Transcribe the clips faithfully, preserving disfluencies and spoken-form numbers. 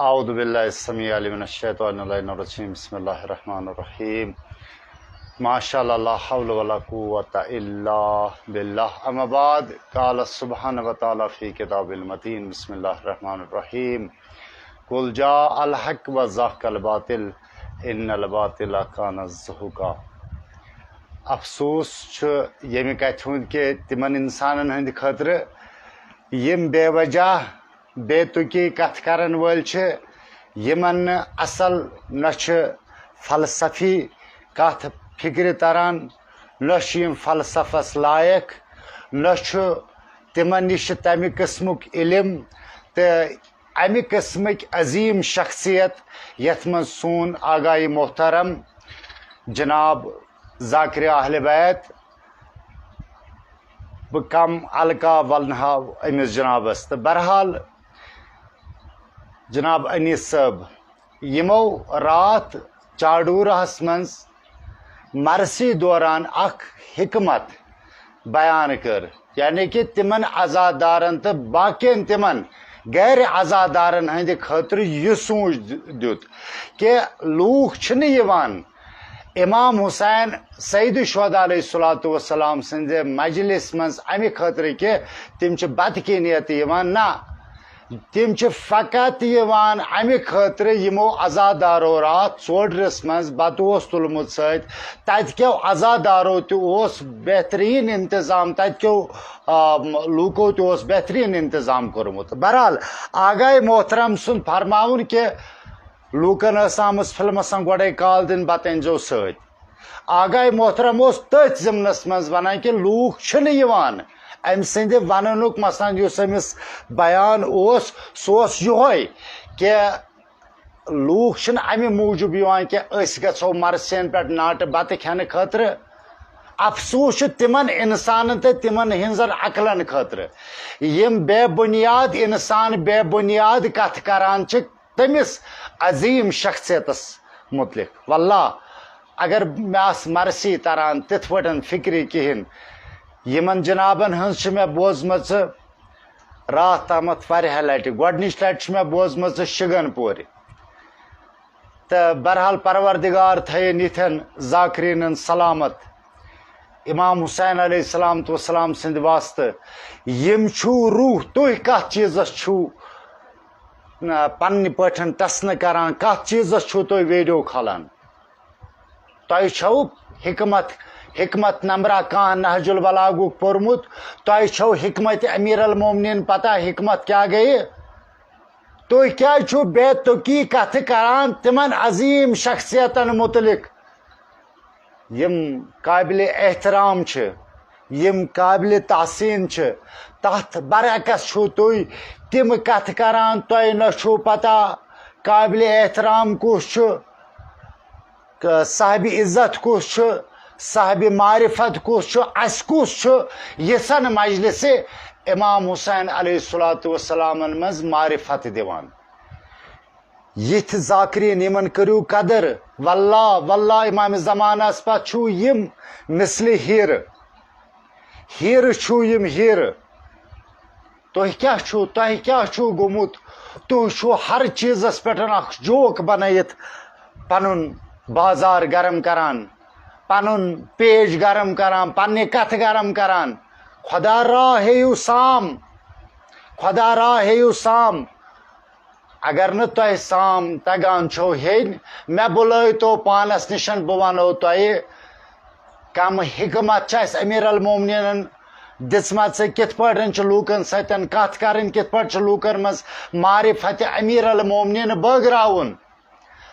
أعوذ بالله السميع العليم من الشيطان اللعين الرجيم. بسم الله الرحمن الرحيم. ما شاء الله، لا حول ولا قوة إلا بالله. أما بعد، قال سبحانه وتعالى في كتاب المتين. بسم الله الرحمن الرحيم. قل جاء الحق وزهق الباطل إن الباطل كان زهوقا. افسوس چھُ ییٚمہِ کتھِ ہُنٛد کہِ تِمن انسانن ہٕنٛدِ خٲطرٕ یِم بے وجہ بے تُکی کتھ کرن وٲلۍ چھِ، یِمن نہٕ اصل نہ چھِ فلسفی کتھ فکرِ تران، نہ چھِ یِم فلسفس لایق، نہ چھُ تِمن نِش تمہِ قٕسمُک علم تہٕ امہِ قٕسمٕکۍ عظیٖم شخصیت، یتھ منٛز سون آقای محترم جناب ذاکر اہل بیت، بہٕ کم القاب ونہٕ ہا أمِس جنابس۔ تہٕ بہرحال، جناب انیس صٲب، یِمو راتھ چاڈورہس منٛز مرثی دوران اکھ حکمت بیان کٔر، یعنی کہِ تِمن عزادارن تہٕ باقین تِمن غیر عزادارن ہٕنٛدِ خٲطرٕ یہِ سوٗنچ دیُت کہِ لوٗکھ چھِنہٕ یِوان امام حسین سید الشہداء علیہ الصلوۃ والسلام سٕنٛزِ مجلس منٛز امہِ خٲطرٕ کہِ تِم چھِ بدکینیت یِوان، نہ، تِم چھِ فقط یِوان امہِ خٲطرٕ یِمو عزادارو راتھ ژوڈرس منٛز بتہٕ اوس تُلمُت سۭتۍ، تتہِ کیو عزادارو تہِ اوس بہترین انتظام، تتہِ کیو، آ، لوٗکو تہِ اوس بہترین انتظام کوٚرمُت۔ بہرحال، آقای محترم سُنٛد فرماوُن کہِ لوٗکن ٲس آمٕژ فلمس سان گۄڈے کال دِنہٕ، بتہٕ أنۍزیو سۭتۍ۔ آقای محترم اوس تٔتھۍ ضمنس منٛز ونان کہِ لوٗکھ چھِنہٕ یِوان أمۍ سٕنٛدِ وننُک، مثلاً یُس أمِس بیان اوس، سُہ اوس یِہوے کہِ لوٗکھ چھِنہٕ امہِ موٗجوٗب یِوان کہِ أسۍ گژھو مرثین پٮ۪ٹھ ناٹہٕ بتہٕ کھٮ۪نہٕ خٲطرٕ۔ افسوس چھُ تِمن انسانن تہٕ تِمن ہٕنٛزن عقلن خٲطرٕ، یِم بے بنیاد انسان بے بنیاد کتھ کران چھِ تٔمِس عظیٖم شخصیتس مُتعلق۔ واللہ، اگر مےٚ آسہٕ مرثی تران تِتھ پٲٹھۍ فکرِ کِہیٖنۍ، یِمن جنابن ہٕنٛز چھِ مےٚ بوزمٕژ راتھ تامتھ واریاہ لٹہِ۔ گۄڈنِچ لٹہِ چھِ مےٚ بوزمٕژ شگن پورِ۔ تہٕ بہرحال، پروردگار تھٲیِن یِتھٮ۪ن ذاکریٖنن سلامت۔ امام حسین علیہ السلام تو سلام سٕنٛدِ واسطہٕ، یِم چھُو روح، تُہۍ کتھ چیٖزس چھُو، نہ، پننہِ پٲٹھۍ ٹسنہٕ کران، کتھ چیٖزس چھُو تُہۍ ویڈیو کھالان؟ تۄہہِ چھو حکمت، حکمت نمبرہ کانٛہہ نہج البلاغُک پوٚرمُت؟ تۄہہِ چھو حکمت امیر المومنین پتہ، حکمت کیٛاہ گٔیہِ؟ تُہۍ کیٛازِ چھِو بے تُکی کتھٕ کران تِمن عظیٖم شخصیتن مُتعلق، یِم قابل احترام چھِ، یِم قابل تحسین چھِ؟ تتھ برعکس چھِو تُہۍ تِم کتھٕ کران، تۄہہِ نہ چھُو پتہ قابل احترام کُس چھُ، ک-، صاحب عزت کُس چھُ، صاحب معرفت کُس چھُ، اسہِ کُس چھُ یِژھن مجلسہِ امام حسین علیہ الصلوۃ والسلامن منٛز معرفت دِوان؟ یِتھۍ ذاکرین، یِمن کٔرِو قدر۔ واللہ، واللہ، امام زمانس پتہٕ چھُو یِم مثلِ ہیرٕ، ہیرٕ چھُو یِم ہیرٕ۔ تۄہہِ کیٛاہ چھُو، تۄہہِ کیٛاہ چھُو گوٚمُت؟ تُہۍ چھُو ہر چیٖزس پٮ۪ٹھ اکھ جوک بنٲیِتھ پنُن بازار گرم کران، پنُن پیج گرم کران، پننہِ کتھٕ گرم کران۔ خدا را ہیٚیِو سام، خدا را ہیٚیِو سام۔ اگر نہٕ تۄہہِ سام تگان چھو ہیٚنۍ، مےٚ بُلٲیتو پانس نِشن، بہٕ ونو تۄہہِ کم حکمت چھِ اسہِ امیر المومنینن دِژمژٕ، کِتھ پٲٹھۍ چھِ لوٗکن سۭتۍ کتھ کرٕنۍ، کِتھ پٲٹھۍ چھِ لوٗکن منٛز معرفت امیر المومنین بٲگراوُن،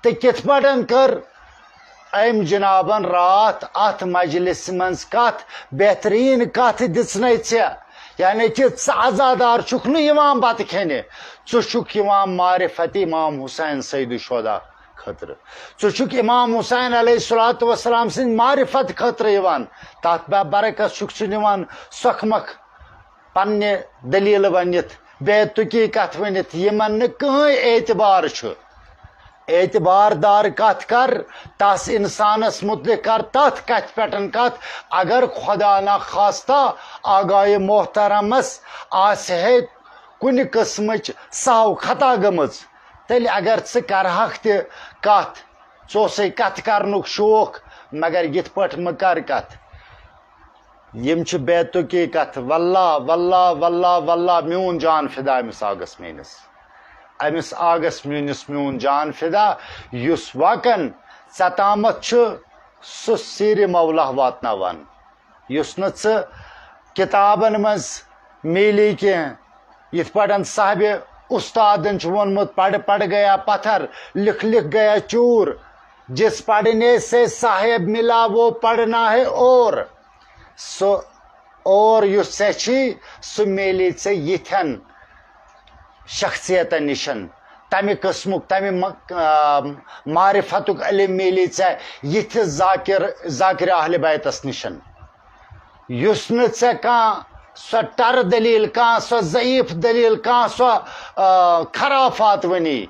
تہٕ کِتھ پٲٹھۍ کٔر أمۍ جنابن راتھ اتھ مجلسہِ منٛز کتھ، بہترین کتھ دِژنے ژےٚ، یعنی کہِ ژٕ عزادار چھُکھ نہٕ یِوان بتہٕ کھٮ۪نہِ، ژٕ چھُکھ یِوان معرفت امام حسین سید الشہداء خٲطرٕ۔ ژٕ چھُکھ امام حسین علیہ الصلوۃ والسلام سٕنٛدِ معرفت خٲطرٕ یِوان، تتھ بہ-، برعکس چھُکھ ژٕ نِوان سۄکھمکھ پننہِ دٔلیٖلہٕ ؤنِتھ، بے تُکی کتھ ؤنِتھ، یِمن نہٕ کٕہٕنۍ اعتبار چھُ۔ اعتبار دار کتھ کر، تس انسانس متعلق کر تتھ کتھِ پٮ۪ٹھ کتھ، اگر خدا نخواستہ آقای محترمس آسہِ ہے کُنہِ قٕسمٕچ سہو خطا گٔمٕژ، تیٚلہِ اگر ژٕ کرہکھ تہِ کتھ، ژٕ اوسے کتھ کرنُک شوق، مگر یِتھ پٲٹھۍ مہٕ کر کتھ۔ یِم چھِ بیتُکی کتھ۔ واللہ، واللہ، واللہ، واللہ، میون جان فدا أمِس آغس میٲنِس۔ أمِس آغس میٲنِس میون جان فدا، یُس واقعن ژےٚ تامتھ چھُ، سُہ سیرِ مولا واتناوان، یُس نہٕ ژٕ کِتابن منٛز میلی کینٛہہ۔ یِتھ پٲٹھۍ صاحبِ اُستادن چھُ ووٚنمُت، "پڑھ پڑھ گیا پتھر، لکھ لکھ گیا چور، جس پڑھنے سے صاحب ملا وہ پڑھنا ہے اور۔" سُہ اور یُس ژےٚ چھی، سُہ میلی ژےٚ یِتھٮ۪ن شخصیتن نِشن، تمہِ قٕسمُک، تمہِ م-، آ، معرفتُک علم میلی ژےٚ یِتھِس ذاکر، ذاکر اہل بیتس نِشن، یُس نہٕ ژےٚ کانٛہہ سۄ ٹرٕ دٔلیٖل، کانٛہہ سۄ ضعیٖف دٔلیٖل، کانٛہہ سۄ، آ، خرافات ؤنی۔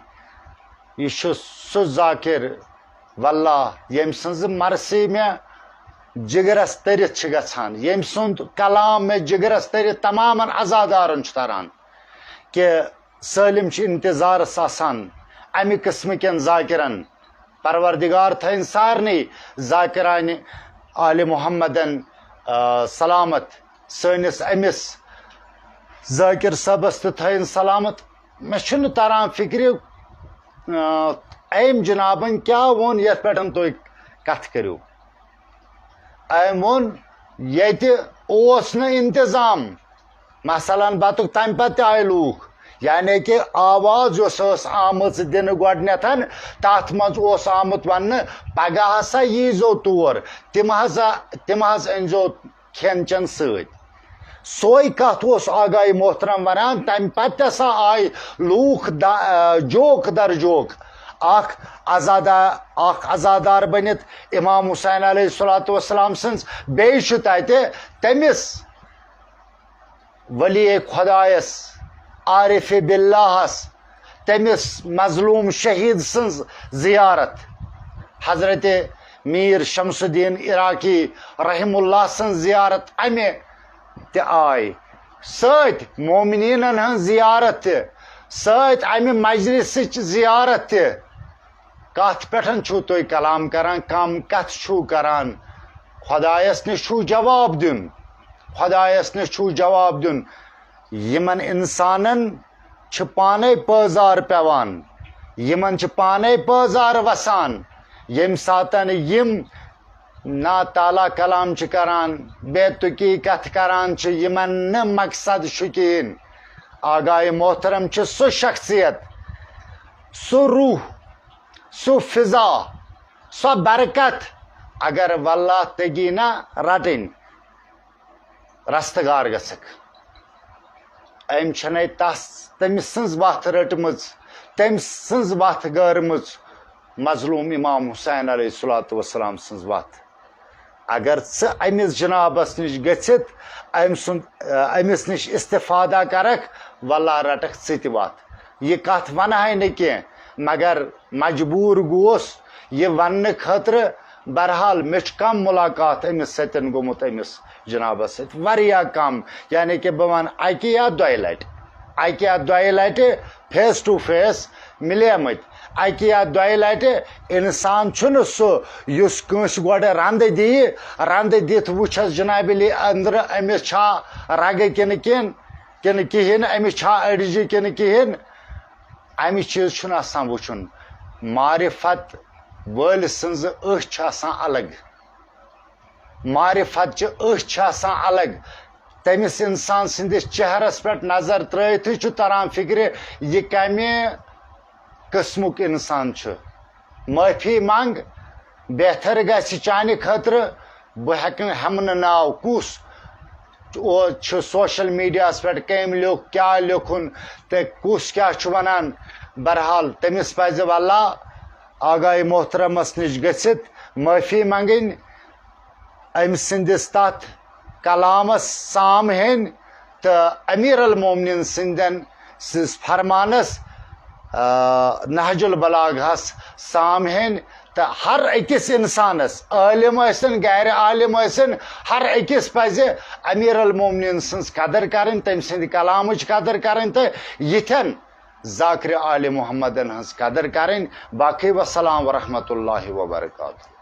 یہِ چھُ سُہ ذاکر، واللہ، ییٚمۍ سٕنٛز مرثی مےٚ جگرس تٔرِتھ چھِ گژھان، ییٚمۍ سُنٛد کلام مےٚ جگرس تٔرِتھ تمامن عزادارن چھُ تران، کہِ سٲلِم چھِ انتظارس آسان امہِ قٕسمہٕ کٮ۪ن ذاکرن۔ پروردگار تھٲیِن سارنٕے ذاکرانہِ آلِ محمدن، آ، سلامت، سٲنِس أمِس ذاکر صٲبس تہِ تھٲیِن سلامت۔ مےٚ چھُنہٕ تران فکرِ، آ، أمۍ جنابن کیٛاہ ووٚن یتھ پٮ۪ٹھ تُہۍ کتھ کٔرِو۔ أمۍ ووٚن، ییٚتہِ اوس نہٕ انتظام، مثلاً بتُک، تمہِ پتہٕ تہِ آیہِ لوٗکھ، یعنی کہِ آواز یۄس ٲس آمٕژ دِنہٕ گۄڈٕنیتھ، تتھ منٛز اوس آمُت وننہٕ، پگاہ ہسا ییٖزیو تور، تِم ہسا، تِم حظ أنۍزیو کھٮ۪ن چٮ۪ن سۭتۍ۔ سۄے کتھ اوس آغاے محترم ونان، تمہِ پتہٕ تہِ ہسا آیہِ لوٗکھ دا-، آ، جوک در جوک، اکھ عزادار، اکھ عزادار بٔنِتھ امام حسین علیہ الصلوۃ والسلام سٕنٛز، بیٚیہِ چھُ تتہِ تٔمِس ولی خدایس، عارف باللہس، تٔمِس مظلوم شہید سٕنٛز زیارت، حضرت میر شمس الدین عراقی رحم اللہ سٕنٛز زیارت، امہِ تہِ آے سۭتۍ مومنیٖنن ہٕنٛز زیارت تہِ، سۭتۍ امہِ مجلسٕچ زیارت تہِ۔ کتھ پٮ۪ٹھ چھُو تُہۍ کلام کران؟ کم کتھ چھُو کران؟ خدایس نِش چھُو جواب دیُن، خدایس نِش چھُو جواب دیُن۔ یِمن انسانن چھِ پانے پٲزار پٮ۪وان، یِمن چھِ پانے پٲزار وسان، ییٚمہِ ساتن یِم ناتالہ کلام چھِ کران، بے تُکی کتھ کران چھِ، یِمن نہٕ مقصد چھُ کِہیٖنۍ۔ آغاے محترم چھُ سُہ شخصیت، سُہ روح، سُہ فضا، سۄ برکت، اگر واللہ تگی نہ رٹٕنۍ، رستگار گژھکھ۔ أمۍ چھنَے تس، تٔمۍ سٕنٛز وتھ رٔٹمٕژ، تٔمۍ سٕنٛز وتھ گٲرمٕژ مظلوم امام حسین علیہ الصلوۃ والسلام سٕنٛز وتھ۔ اگر ژٕ أمِس جنابس نِش گٔژھِتھ أمۍ سُنٛد، أمِس نِش استفادہ کرکھ، واللہ رٹکھ ژٕ تہِ وتھ۔ یہِ کتھ ونہے نہٕ کینٛہہ، مگر مجبوٗر گوس یہِ وننہٕ خٲطرٕ۔ بہرحال، مےٚ چھُ کم ملاقات أمِس سۭتۍ گوٚمُت، أمِس جنابس سۭتۍ واریاہ کم، یعنی کہِ بہٕ ونہٕ اکہِ یا دۄیہِ لٹہِ، اکہِ یا دۄیہِ لٹہِ فیس ٹو فیس مِلیمٕتۍ۔ اکہِ یا دۄیہِ لٹہِ۔ انسان چھُنہٕ سُہ یُس کٲنٛسہِ گۄڈٕ رندٕ دِیہِ، رندٕ دِتھ وٕچھس جناب علی أنٛدرٕ أمِس چھا رگہٕ کِنہٕ کِن-، کِنہٕ کِہیٖنۍ، أمِس چھا أڈجہِ کِنہٕ کِہیٖنۍ۔ امہِ چیٖز چھُنہٕ آسان وٕچھُن۔ معرفت وٲلۍ سٕنٛزٕ أچھ چھِ آسان الگ، معرفت چہِ أچھ چھِ آسان الگ۔ تٔمِس انسان سٕنٛدِس چہرس پٮ۪ٹھ نظر ترٲوتھٕے چھُ تران فکرِ، یہِ کمہِ قٕسمُک انسان چھُ۔ معٲفی منٛگ، بہتر گژھِ چانہِ خٲطرٕ۔ بہٕ ہٮ۪کہٕ نہٕ ہٮ۪مہٕ نہٕ ناو کُس او-، چھُ سوشل میڈیاہس پٮ۪ٹھ کٔمۍ لیوٚکھ، کیٛاہ لیوٚکھُن تہٕ کُس کیٛاہ چھُ ونان۔ بہرحال، تٔمِس پزِ واللہ آغاے محترمس نِش گٔژھِتھ معٲفی منٛگٕنۍ، أمۍ سٕنٛدِس تتھ کلامس سام ہیٚنۍ تہٕ امیر المومنین سٕنٛدٮ۪ن سٕنٛز فرمانس، آ، نہج البلاغہس سام ہیٚنۍ تہٕ ہر أکِس انسانس، عٲلم ٲسِن، غیر عٲلم ٲسِن، ہر أکِس پزِ امیر المومنین سٕنٛز قدر کرٕنۍ، تٔمۍ سٕنٛدِ کلامٕچ قدر کرٕنۍ تہٕ یِتھٮ۪ن ذاکر آل محمدن ہنز قدر کریں۔ باقی والسلام ورحمۃ اللہ وبرکاتہ۔